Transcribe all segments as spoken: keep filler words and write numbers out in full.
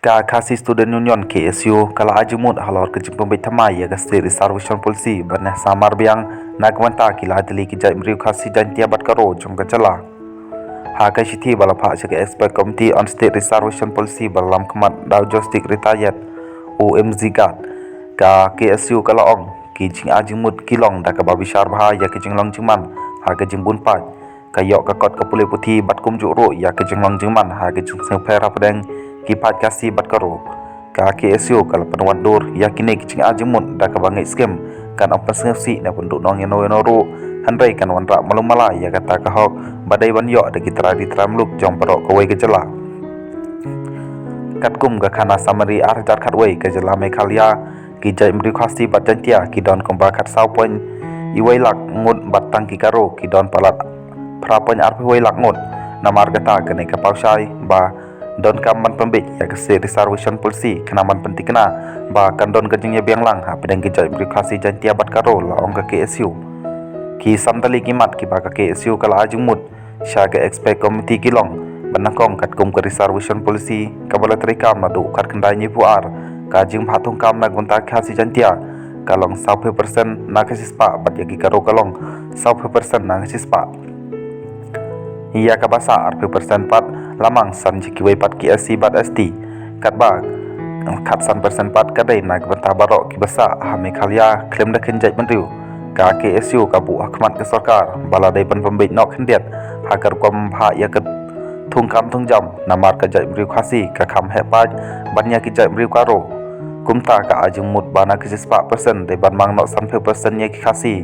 Ka Khasi Student Union, K S U, ka la ai jingmut halor ka jingpynbeit thymmai ïa ka State Reservation Policy ban ïa samar biang na ka bynta ki lai tylli ki jaitbynriew Khasi, Jaintia bad Garo jong ka jylla. Ha ka shithi ba la phah sha ka Expert Committee on State Reservation Policy ba la lam khmat da u Justice Retired, u M Z Gat, ka K S U ka la ong, ki jingai jingmut ki long da kaba bishar bha ïa ka jinglong jingman ha ka jingbun paid, ka ïoh ka kot ka pule puthi bad kumjuh ruh ïa ka jinglong jingman ha ka jingsngewpher hapdeng ki paid Khasi bad Garo. Ka K S U ka la pynwandur ïa kine ki jingai jingmut da kaba ngeit skhem kan ym pynsngewsih ne pynduhnong ïano ïano ruh, hynrei kan wanrah malu mala ïa kata ka hok ba dei ban ïoh da ki trai ri trai muluk jong baroh kawei ka jylla. Katkum ka khana summary ar hajar khatwei, ka jylla Meghalaya, ki jaitbynriew Khasi bad Jaintia ki don kumba khatsaw point iwei lak ngut bad tang ki Garo ki don palat phra point arphew wei lak ngut. Namar kata kane ka paw shai ba donkam ban pynbeit ïa ka State Reservation Policy khnang ban pynthikna ba kan don ka jingïabiang lang hapdeng ki jaitbynriew Khasi, Jaintia bad Garo, la ong ka K S U. Ki san tylli ki mat kiba ka K S U ka la ai jingmut sha ka Expert Committee ki long: ba nyngkong, katkum ka Reservation Policy kaba la treikam naduh khatkhyndai hynñiewphew ar, ka jingbthah thungkam na ka bynta Khasi Jaintia ka long sawphew percent na ka shispah bad ïa ki Garo ka long sawphew percent na ka shispah. Ïa kaba sah arphew percent pat la mang san sha kiwei pat ki S C bad S T. Katba khatsan percent pat ka dei na ka bynta baroh kiba sah ha Meghalaya khlem da kheiñ jaitbynriew. Ka K S U ka buh ha khmat ka sorkar ba la dei ban pynbeit noh khyndiat ha ka rukom bthah ïa ka thungkam thungjam, namar ka jaitbynriew Khasi ka kham heh paid ban ïa ki jaitbynriew Garo. Kumta ka ai jingmut ba na ka shispah percent dei ban mang noh sanphew percent ïa ki Khasi,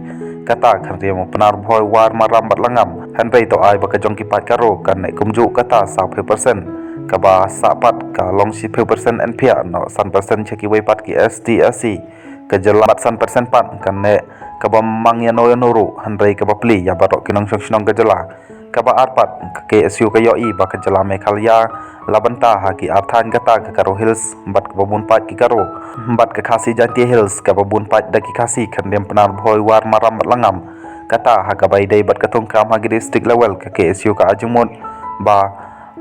kata khamtam Pnar, Bhoi, War, Maram bad Langam, hynrei to ai ba ka jong ki paid Garo kan neh kumjuh kata sawphew percent. Kaba sah pat ka long shiphew percent, yn phiah noh san percent sha kiwei pat ki S T S C. Ka jylla bad san percent pat kan neh kaba mang ïano ïano ruh, hynrei kaba plie ïa baroh ki nongshong shnong ka jylla. Kaba ar pat, ka K S U ka ïohi ba ka jylla Meghalaya la bynta ha ki ar thaiñ, kata ka Garo Hills bad kaba bun paid ki Garo, bad ka Khasi Jaintia Hills kaba bun paid da ki Khasi, khamtam Pnar, Bhoi, War, Maram bad Langam. Kata ha kaba ïadei bad ka thungkam ha ki district level, ka K S U ka ai jingmut ba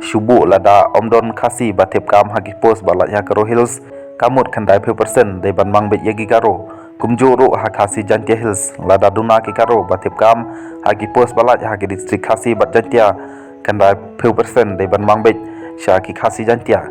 shu buh lada ym don Khasi ba thep kam ha ki post ba lait ha Garo Hills, ka mut khyndaiphew percent dei ban mang beit ïa ki Garo. Kumjuh ruh ha Khasi Jaintia Hills, lada duna ki Garo ba thep kam ha ki post ba lait ha ki district Khasi bad Jaintia, khyndaiphew percent dei ban mang beit sha ki Khasi Jaintia.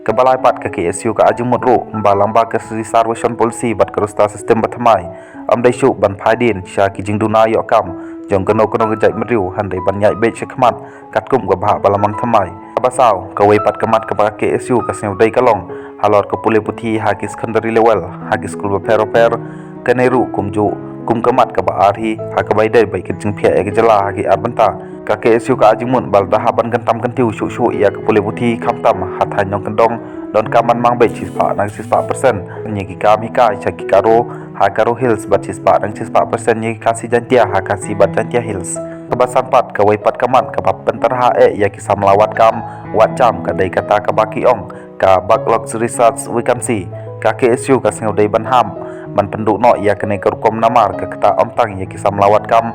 Kaba lai pat, ka K S U ka ai jingmut ruh ba lyngba ka Reservation Policy bad ka roster system ba thymmai, ym dei shuh ban phai dien sha ki jingduna ïoh kam jong kano kano ka jaitbynriew, hynrei ban ïaid beit sha khmat katkum ka bhah ba la mang thymmai. Kaba saw, kawei pat ka mat kaba ka K S U ka sngewdei ka long halor ka pule puthi ha ki secondary level ha ki skul bapher bapher. Kane ruh kumjuh kum ka mat kaba ar hi ha kaba ïadei bad ka jingphiah ïa ka jylla ha ki ar bynta, ka K S U ka ai jingmut ba lada hap ban kyntam kyntiew shuh shuh ïa ka pule puthi, khamtam ha thaiñ nongkyndong, donkam ban mang beit shispah na shispah percent ïa ki kam hikai sha ki Garo ha Garo Hills bad shispah na shispah percent ïa ki Khasi Jaintia ha Khasi bad Jaintia Hills. Kaba san pat, kawei pat ka mat kaba pyntyrha eh ïa ki samla wad kam wad jam ka dei kata kaba ki ong ka backlog research vacancy. Ka K S U ka sngewdei ban ham ban pynduh noh ïa kane ka rukom, namar ka ktah ym tang ïa ki samla wad kam,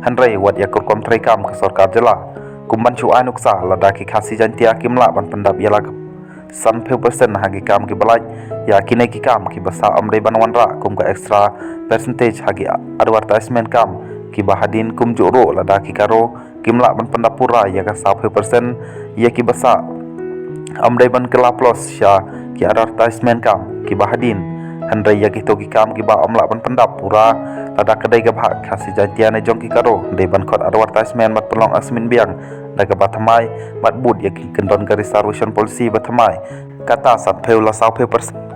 hynrei wat ïa ka rukom treikam ka sorkar jylla. Kum ban shu ai nuksa, lada ki Khasi Jaintia kim lah ban pyndap ïa la ka sanphew percent ha ki kam kiba lait, ïa kine ki kam kiba sah ym dei ban wanrah kum ka extra percentage ha ki advertisement kam kiba hadien. Kumjuh ruh, lada ki Garo kim lah ban pyndap pura ïa ka sawphew percent ïa kiba sah, ym dei ban kylla plus sha ki advertisement kam kiba hadien. Hynrei ïa kito ki kam kiba ym lah ban pyndap pura, lada ka dei ka bhah Khasi Jaintia ne jong ki Garo, dei ban khot advertisement bad pynlong assignment biang da kaba thymmai bad bud ïa ki kyndon ka Reservation Policy ba thymmai, kata sanphew la sawphew percent.